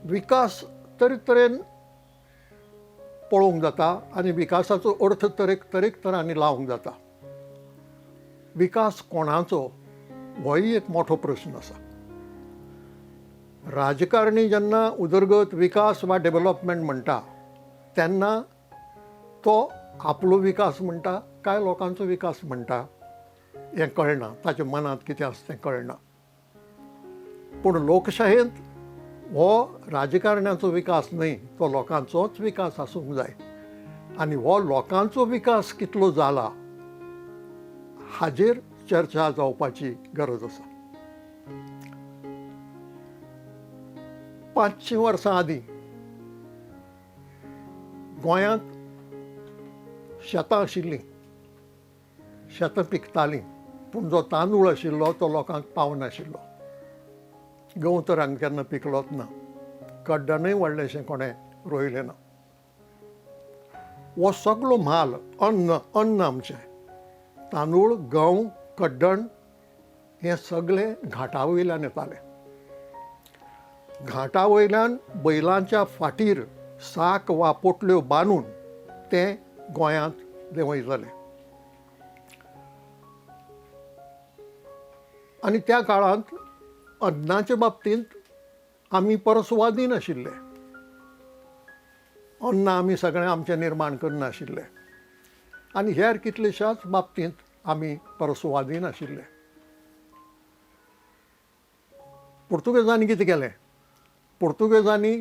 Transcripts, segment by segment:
विकास तरेतरेन पळोवंक जाता आनी विकासाचो अर्थ तरेक तरेक तरांनी लावंक जाता. विकास कोणाचो होय एक मोठो प्रस्न आसा. राजकारणी जेन्ना उदरगत, विकास वा डेवलपमेंट म्हणटा तेन्ना तो आपलो विकास म्हणटा काय लोकांचो विकास म्हणटा हें कळना, ताच्या मनांत कितें आसा तें कळना. पूण लोकशायेंत हो राजकारण्याचो विकास न्हय, तो लोकांचोच विकास आसूंक जाय. आनी हो लोकांचो विकास कितलो जाला हाजेर चर्चा जावपाची गरज आसा. 500 वर्सां आदीं गोंयांत शेतां आशिल्लीं, शेतां पिकतालीं, पूण जो तांदूळ आशिल्लो तो लोकांक पावनाशिल्लो. गंव तर हांगा केन्ना पिकलोच ना, कड्डणूय व्हडलेंशें कोणें रोयलें ना. हो सगलो म्हाल अन्न, अन्न आमचें तांदूळ, गंव, कड्डण हें सगळें घाटा वयल्यान येतालें. घाटा वयल्यान बैलांच्या फाटीर साक वा पोटल्यो बांदून तें गोंयांत देंवयतालें. आनी त्या काळांत अन्नाचे बाबतींत आमी परस्वादीन आशिल्ले. अन्न आमी सगळें आमचें निर्माण करनाशिल्ले आनी हेर कितलेशाच बाबतींत आमी परस्वादीन आशिल्ले. पुर्तुगेजांनी कितें केलें? पुर्तुगेजांनी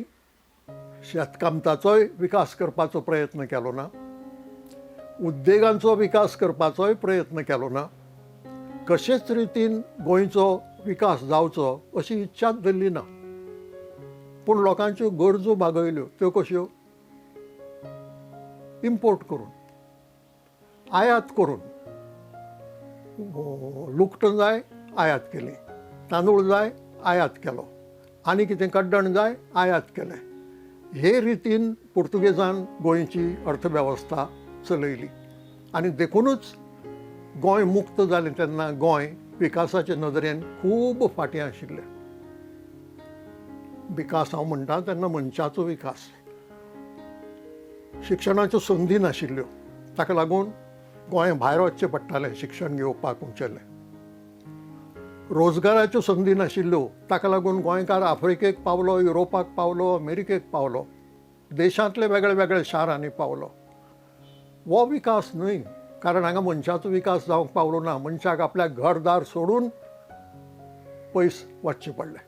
शेतकामताचोय विकास करपाचो प्रयत्न केलो ना, उद्देगांचो विकास करपाचोय प्रयत्न केलो ना, कशेच रितीन गोंयचो विकास जावचो अशी इच्छाच धरली ना. पूण लोकांच्यो गरजो भागयल्यो. त्यो कश्यो? इम्पोर्ट करून, आयात करून. लुगटां जाय, आयात केली. तांदूळ जाय, आयात केलो. आनी कितें कड्डण जाय, आयात केलें. हे रितीन पुर्तुगेजान गोंयची अर्थवेवस्था चलयली आनी देखुनूच गोंय मुक्त जालें तेन्ना गोंय विकासाचे नदरेन खूब फाटीं आशिल्लें. विकास हांव म्हणटा तेन्ना मनशाचो विकास. शिक्षणाच्यो संदी नाशिल्ल्यो, ताका लागून गोंय भायर वचचें पडटालें शिक्षण घेवपाक उंचेलें. रोजगाराच्यो संदी नाशिल्ल्यो, ताका लागून गोंयकार आफ्रिकेक पावलो, युरोपाक पावलो, अमेरिकेक पावलो, देशांतले वेगळे वेगळे शारांनी पावलो. हो विकास न्हय, कारण हांगा मनशाचो विकास जावंक पावलो ना. मनशाक आपल्याक घरदार सोडून पयस वचचें पडलें.